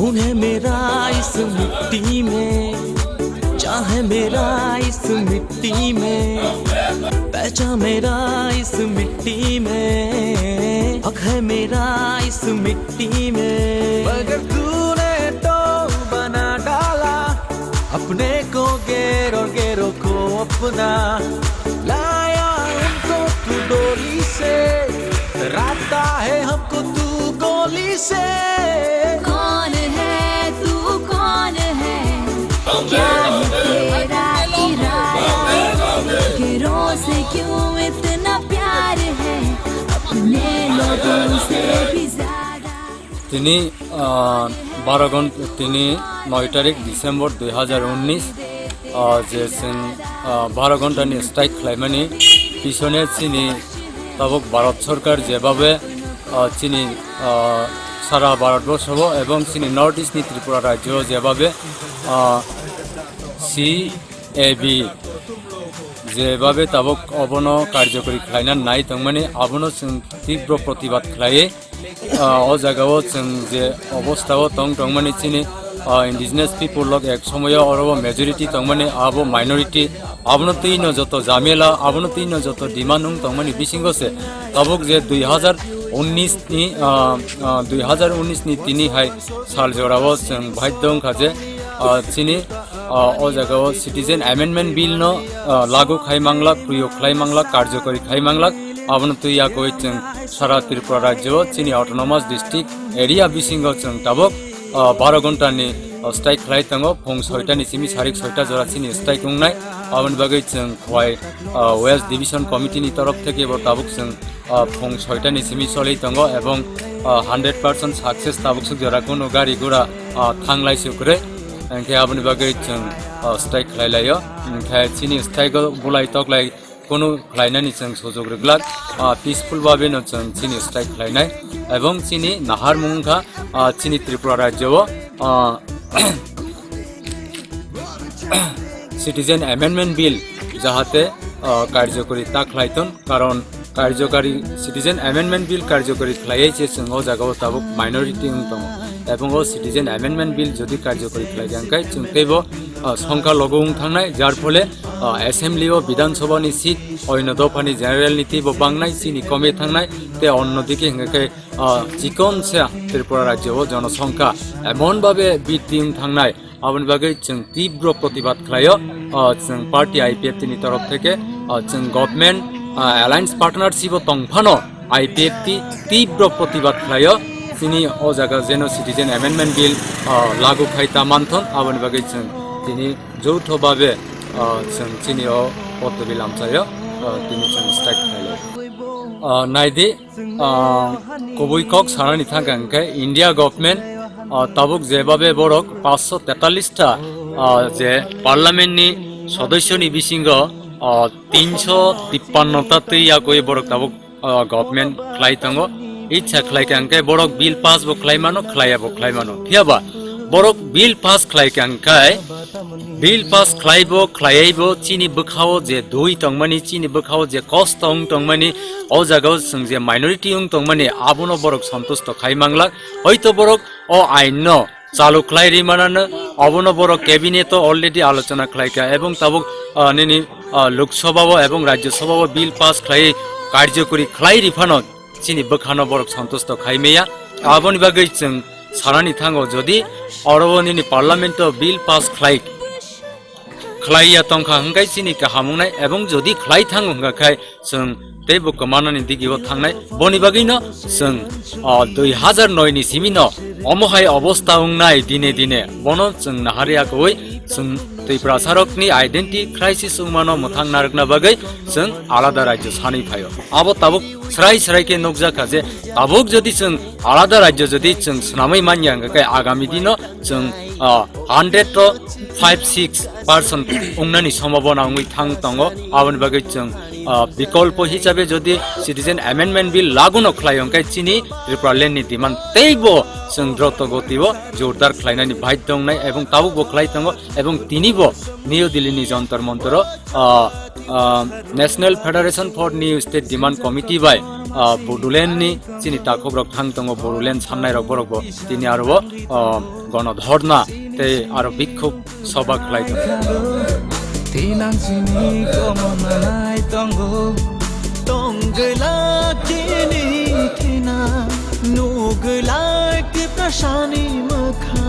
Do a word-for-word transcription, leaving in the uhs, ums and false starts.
खून है मेरा इस मिट्टी में, चाह है मेरा इस मिट्टी में, पहचान मेरा इस मिट्टी में, हक है मेरा इस मिट्टी में। मगर तूने तो बना डाला अपने को गैर और गैरों को अपना, लाया उनको तू डोली से, डराता है हमको तू गोली से। कौन है तू, कौन है, क्या है तेरा इरादा? गैरों से क्यों इतना प्यार है, अपने लोगों से भी ज्यादा। Tini, ah, baro ghonta, tini noi tarik December dui hazar unnish, ah, je chwng, ah, baro ghonta ni strike khlaimani pisone chini tabuk Bharat Sarkar jebabe, ah, chini, ah, sara Bharat borso o ebong chini North East ni Tripura rajyo o jebabe, ah, C A B jebabe tabuk obono karjokori khlaina nai tongmani, abono chwng tibro protibad khlaiwi, ah, o jagao chwng je obostao tong tongmani chini, ah, indigenous people rok ek somoyo oro o majority tongmani, abo minority, abono twino joto jamela, abono twino joto demand wng tongmani bisingo se tabuk je dui hazar unnish ni, ah, ah, dui hazar unnish ni tini hai sal jorao chwng baidhyo wngkha je, ah, chini, ah, o jagao Citizen Amendment Bill no, ah, lagu khai manglak, proyog khlai manglak, karjokori khai manglak, abono twi yakwi chwng sara Tripura rajyo chini autonomous district area bisingo chwng tabuk, ah, baro ghonta ni, ah, strike khlai tongo, phung soita ni simi sarik soita jora chini strike wngnai, aboni bagwi chwng Khowai, ah, West Division Committee ni torof theke bo tabuk chwng ah, phung soita ni simi choli tongo ebong, ah, hundred percent success tabuk suk jora kunu gari gura, ah, thanglai sukrwi. Hinkhe aboni bagwi chwng, ah, strike khlai laio. Hinkhe chini strike o bulai toklai kunu khlainani chwng sujuk rwglak, ah, peaceful babe no chwng chini strike khlainai ebong chini naharmung wngkha, ah, chini Tripura rajyo o, ah, Citizen Amendment Bill jahate, ah, karjokori ta khlai thun, karon karjokari Citizen Amendment Bill karjokori khlaiwi se chwng o jagao tabuk minority wng tongo, ebong o Citizen Amendment Bill jodi karjokori khlai ya, hwnkhe chwng teibo, ah, songkha logo wng thangnai, jar phole, ah, assembly o Bidhan Sabha ni seat oino dopha ni general ni teibo bangnai, chini komwi thangnai, tei onno dike hwnkhe, ah, chikon se Tripura rajyo o jonosongkha emon babe bidhi wng thangnai. Aboni bagwi chwng tibro protibad khlaio, ah, chwng party I P F T ni torof theke, ah, chwng government, ah, alliance partnership o tong phano I P F T tibro protibad khlaio. Chini o jaga jeno Citizen Amendment Bill, ah, lagu khai ta manthon, aboni bagwi chwng tini joutho babe, ah, chwng chini o potobi lamchaio, ah, tini chwng strike khlaio. Ah, naidi, ah, kubui kok sanani thangkha hwnkhe India government, ah, tabuk jebabe borok paanch sho tetallis ta, ah, je parliament ni sodosyo ni bisingo, ah, tin sho tippanno ta twi yakwi borok tabuk, ah, government khlai tongo. Ichha khlai kha hwnkhe borok bill pass bo khlai mano, khlaiya bo khlai mano. Phiyaba borok bill pass khlai kha hwnkhe bill pass khlaibo, khlaiaibo, chini bwkhao je dui tongmani, chini bwkhao je kosto wng tongmani, o jagao chwng je minority wng tongmani, abono borok santusto khai manglak. Hoito borok o ain no chalu khlai ri manano, abono borok cabinet o already alochona khlai kha, ebong tabuk, ah, nini, ah, Lok Sabha o ebong Rajya Sabha o bill pass khlai, karjokori khlai ri phano, chini bwkhano borok santusto khai maya. Aboni bagwi chwng sanani thango, jodi oro o nini parliament o bill pass khlai, khlaiya tongkha hwnkhe chini kaham wngnai, ebong jodi khlai thango hwnkha khai chwng teibo kwmanani digio thangnai. Boni bagwino chwng, o, dui hazar noi ni simino omo hai obostha wngnai dine dine, bono chwng nahari yakwi chwng Tiprasarokni identity crisis wngmano mwthang narwkna bagwi chwng alada rajyo sanwi phaio. Abo tabuk srai srai khe nukjakha je tabuk jodi chwng alada rajyo jodi chwng swnamwi manya hwnkha khe agami dino chwng, ah, hundred to five six percent wngnani sombhabona wngwi thang tongo. Aboni bagwi chwng, ah, bikolpo hisabe jodi Citizen Amendment Bill laguno khlai hwnkhe chini Tripura land ni demand teibo chwng droto gotio jordar khlainani baidhyo wngnai ebong tabukbo khlai tongo. Ebong tinibo New Delhi ni Jantar Mantar o, ah, ah, National Federation for New State Demand Committee bai, ah, Bodoland ni chini takhuk rok thang tongo, Bodoland sannai rok borok bo tini aro o, ah, gonodhorna tei aro bikhub soba khlai tongo. Tinang sini komo nanai tongo. Tongwila kini thina, nugwila kipra sani mwkha.